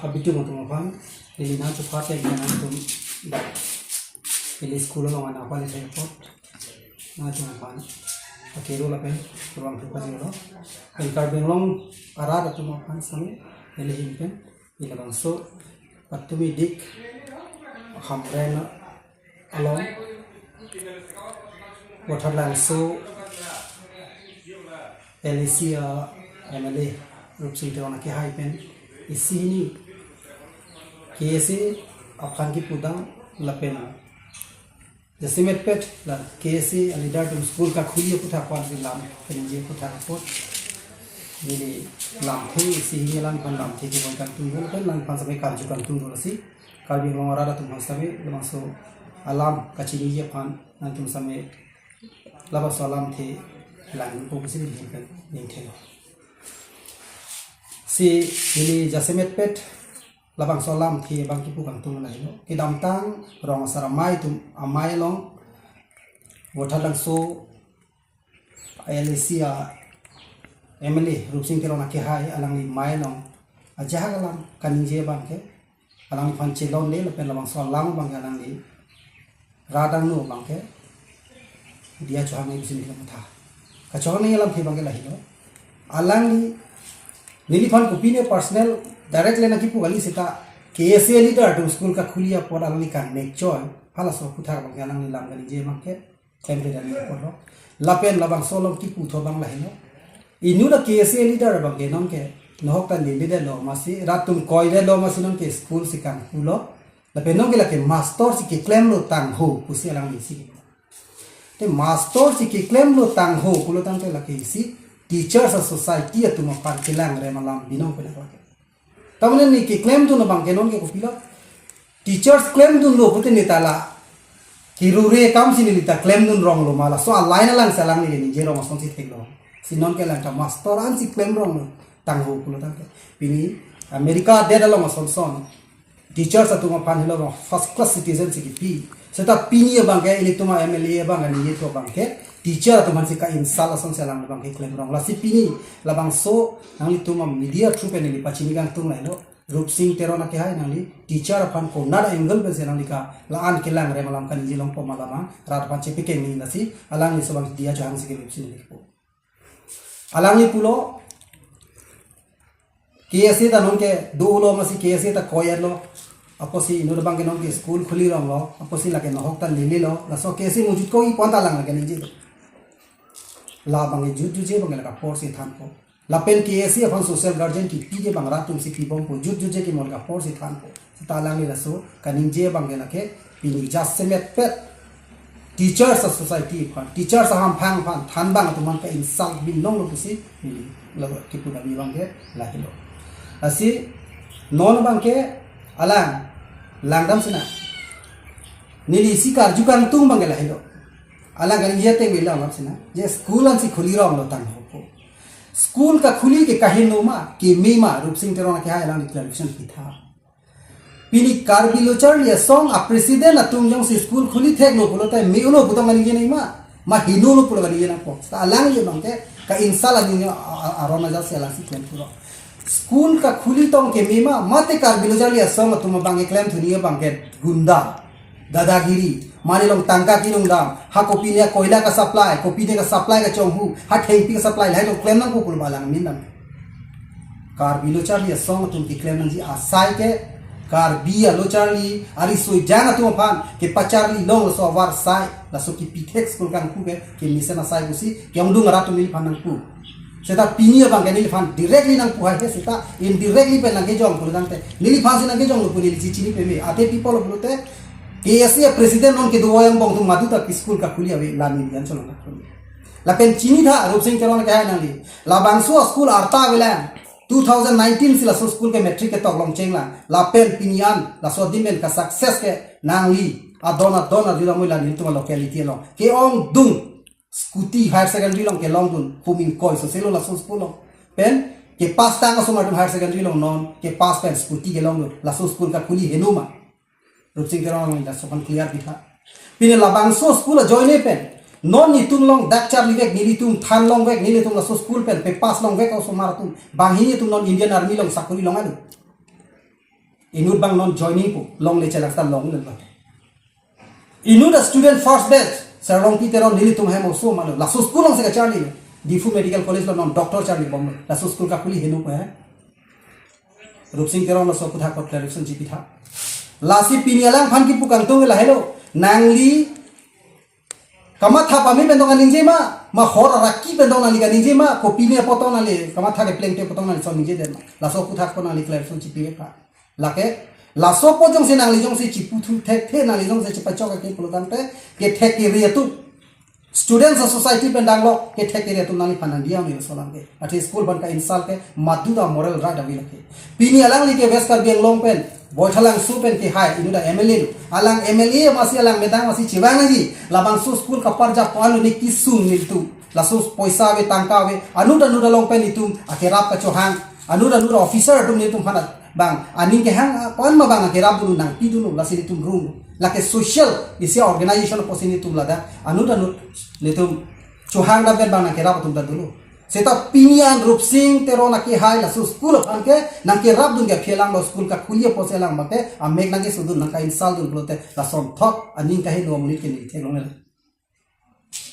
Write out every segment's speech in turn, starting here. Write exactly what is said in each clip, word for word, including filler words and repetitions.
Habitum atum aphan, ili nangchupha te nangtum dak ili school along ana aphan isi apot nangtum aphan akero lapen ruang thupa jilo. Pen Karbi Anglong arat atum aphan sami ili ahin pen ili labangso Patumi Dik Hamren along Vothatlangso L A C a M L A Rupsing Teron akehai pen isi hini K S A aphan kipudam lapen jasemetpet la K S A a leader atum school kakhuli aputhak aphan si lam kaningje aputhak apot neli lamthe isi hini alang aphan lamthe kevoi kangtung dolo pen alang aphan sami karju kangtung dolo si Karbi Anglong arat atum aphan sami labangso alam kachiniji aphan nangtum sami labangso alamthe langpo pusi neli pen ningthelo. Si neli jasemetpet labangso alamthe abang kipu kangtung lahelo. Kedamtang rong asar amei atum amei along Vothatlangso L A C a M L A Rupsing Teron akehai alangli amei along ajahak alam kaningje abangke alangliphan chelonle lapen labangso alam abangke alangli rat angno abangke diya chohang nangji pusi neli matha. Kachohang nangji alamthe abangke lahelo. Alangli neliphan kopine personal direct le nangkipu kali seta K S A leader atum school kakhuli apot alangli kangnek choi. Halaso aputhak abangke alangli lam kaningje abangke klemkledet nangji apotlo. Lapen labangso along kipu tho abang lahelo. Inut a K S A leader abangke nonke nohok ta lele detlo masi rat atum koi detlo masi nonke school si kangpulo. Lapen nonke lake master si keklemlo tangho pusi alangli isi. Te master si keklemlo tangho pulo tangte lake isi teachers a society atum aphan kelang rem alam binong pen lake. Tamane ne keklemdun abangke nonke kopilo. Teachers klemdunlo pute ne ta la kirure akam si neli ta klemdun ronglo ma laso a line along si alangli ningje rong asonsi theklo. Si nonke lang ta master ansi klem ronglo tangho pulo tangte. Pini America adet along asonson teachers atum aphan helo first class citizen si kipi. Seta pini abangke ilitum a M L A abang ani yeto abangke teacher atum aphan si ka-insult asonsi alang abangke klem rong. Lasi pini labangso nanglitum a media through pen neli pachini kangtung lahelo. Rupsing Teron akehai nangli teacher aphan konat angle pensi nangli ka la-an kelang rem alam kaningje longpo ma labang rat aphan chepikeng nangji lasi alangli laso abang diya chohang si ke Rupsing nangpo. Alangli pulo K S A ta nonke dolo masi K S A ta koyarlo. Apotsi inut abangke nonke school khuli ronglo. Apotsi lake nohok ta lelelo. Laso K S A mujut ko-i pon ta alang lake ningje. La abangke jutjutje abangke lake apor si thanpo. Lapen K S A aphan social guardian kipi ke abang rat atum si pibompo, jutjutje ke mon ke apor si thanpo. Seta alangli laso kaningje abangke lake pini jasemetpet teachers a society aphan, teachers ahamphang aphan thanbang atum aphan ka-insult binonglo pusi neli la kipu dam abangke lahelo. Lasi non abangke alang langdam sina neli isi karju kangtung abangke lahelo. Alang kaningje ateng bela alam sina je school ansi khuli ronglo tangho. School kakhuli ke kaheno ma, keme ma, Rupsing Teron akehai alangli clarification pitha. Pini Karbi Lo Charli Asong a president atum jongsi school khuli theklo pulote me-olo pu tong kaningje nangji ma, ma henolo pulo kaningje nangpo. Seta alangli abangke ka-insult aningje a-, a-, aron ajat si alangsi klem pulo. School kakhuli tong keme ma, mate Karbi Lo Charli Asong atum abangke klemthu nangji abangke gunda, dadagiri, mane along tangka kelongdam, ha kopine koila ka-supply, kopine ka-supply kachonghu, ha thengpi ka-supply, lahai along klem nangpo pulo ba alang amin dam. Karbi Lo Charli Asong atum keklem nangji asai ke, Karbi a Lo Charli, ari soi jang atum aphan, kepacharli long laso avar asai, laso kipi thek school kangpu ke, kemesen asai pusi, ke-ongdung arat atum neliphan nangpu. Seta pini abangke neliphan directly nangpu hai ke seta indirectly pen nangkejong pulo tangte. Neliphan si nangkejonglo pu neli chini peme. Ate people pulote K S A president non kedo ayang bong atum madu ta school kakhuli ave la neli anchot along kakhuli. Lapen chinitha Rupsing Teron akehai nangli. Labangso school arta avelang. Two thousand nineteen si laso school ke matric ketok longcheng lang. Lapen pini an laso adim pen ka-success ke nangli. Adon adon adila mui la nelitum a locality along. Ke-ongdung. Scooty higher secondary along kelongdun, kumin koi so selo laso school along. Pen, kepass tang asomar atum higher secondary along non, kepass pen scooty kelongdun, laso school kakhuli heno ma. Rupsing Teron laso aphan clear pitha. Pini labangso school ajoine pen, non netum along dak charlivek, nelitum than longvek, nelitum laso school pen, pepass longvek asomar atum, banghini atum non Indian Army along sakori long adu. Inut abang non joining po longle chelang seta longle abang. Inut a student first batch, Sir Rongpi Teron nelitum hem oso malo. Laso school along si kacharli. Diphu Medical College along non doctor charlibom. Laso school kakhuli henlo he. Rupsing Teron laso aphuthak apot clarification chipitha. Lasi pini alangphan kipu kangtung lahelo. Nangli kamatha pame pen tong kaningje ma, ma hor araki pen tong nangli kaningje ma, kopi ni apot tong nangli, kamatha keplengte apot tong nangli son ningjedet ma. Laso aphuthak apot nangli clarification chipi-etha. Lake, laso apot jongsi nangli jongsi chipu thu thekthe, nangli jongsi chipachok ke pulo tangte, kethek kere atum. Students Society pen danglo, kethek kere atum nangliphan nangdiya ni laso alam ke. Athe school aphan ka-insult ke, madu ta moral right ave lake. Pini alangli ke West Karbi Anglong pen, Baithalangso pen kehai, inut a M L A lo. Alang M L A masi alang medang masi chevang nangji. Labangso school kaparjap ko-an lo ne kesung nelitum. Laso poisa ave, tangka ave, anut anut along pen itum akerap kachohang, anut anut officer atum nelitum aphan bang aning kehang, ah, ko-an ma bang akerap dunlo, nangpi dunlo, lasi nelitum rung. Lake social, isi organization apotsi nelitum ladak, anut anut nelitum chohang dam pen bang nangkerap atum ta dunlo. Seta pini an Rupsing Teron akehai laso school aphan ke nangkerapdun ke aphi alanglo, school kakhuli apotsi alang abang ke amek nangkesudun, nangka-insult dun pulote, lason thot aning kaheno amonit ke neli theklongle.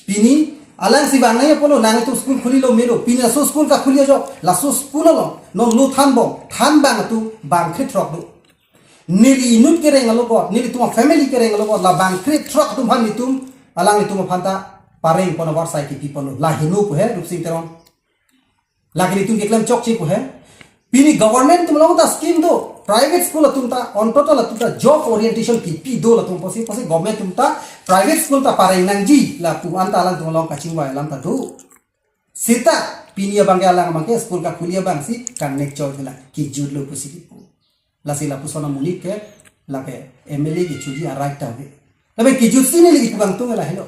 Pini alangsi vang nangji apotlo, nangtum school khulilo melo. Pini laso school kakhuli ajok, laso school along non lo thanbom, than abang atum bangkre throk do. Neli inut kereng alogot, nelitum a family kereng alogot, la bangkre throk atum aphan nelitum, alanglitum aphan ta pareng pon avarsai kipi ponlo. La heno pu he, Rupsing Teron. Lake nelitum keklem chokche pu he. Pini government atum along ta scheme do. Private school atum ta, on total atum ta job orientation kipi do latum apotsi, apotsi government atum ta private school ta pareng nangji, lapu an ta alangtum along kachingvai alam ta do. Seta pini abang ke alang abang ke school kakhuli abang si kangnek choi la kijut lo pusi kipu. Lasi lapuson amonit ke, lake M L A kechoji a-right ta ave. Lapen kijutsi neli kipu kangtung lahelo.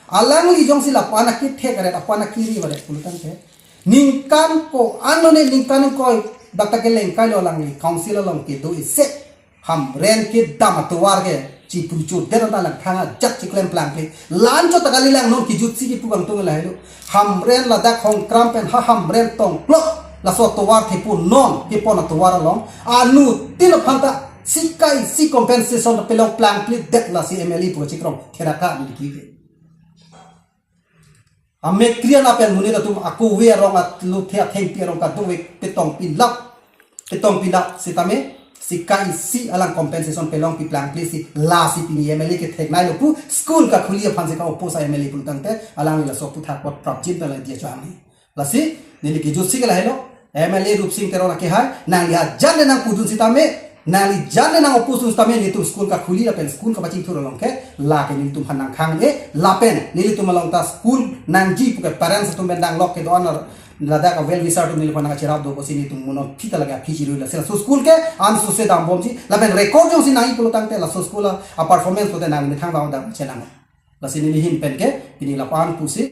Alangli jongsi lapu-an akethek aret, lapu-an akiri aret pulo tangte, ningkan ko-an lo ne, ningkan ko-an dak ta kelengkai lo alangli, council along kedo isi. Hamren kedam atovar ke chipruchot det anta langthang ajat chiklem plangkle. La-an chot ta kalilang, non kijutsi kipu kangtung lahelo. Hamren ladak Hongkram pen ha Hamren tongklok laso atovar thepo, non kepon atovar along anuttin aphan ta sika isi compensation pelong plangkledet, lasi M L A pu kachikrong theraka ni ki. Amek krian apen monit atum ako ave arong at luthe athengpi arong kadokave petong pilap, petong pilap sitame sika isi alang compensation pelongpi plangkle si, lasi pini M L A kethek nanglo pu school kakhuli aphan si ka-oppose a-M L A pulo tangte, alangli laso aphuthak apot prapjin pen lang diya chang ni. Lasi neli kijutsi ke lahelo, M L A Rupsing Teron akehai, nangli ajat le nangpudun sitame, nangli ajat le nang-oppose dun sitame, nelitum school kakhuli lapen school kapachingthur along ke, lake nelitum aphan nangkhang-e, lapen nelitum along ta school nangji pu ke parents atum pen danglok kedo-an ladak a-well wisher atum neliphan nangkacherap do pusi nelitum monon phita lake aphi chirui, lasi laso school ke ansose dambomji, lapen record jongsi nangji pulo tangte laso school a, a-performance pulote nangli methang bang dam chenang. Lasi neli ahin pen ke, pini lapu-an pusi,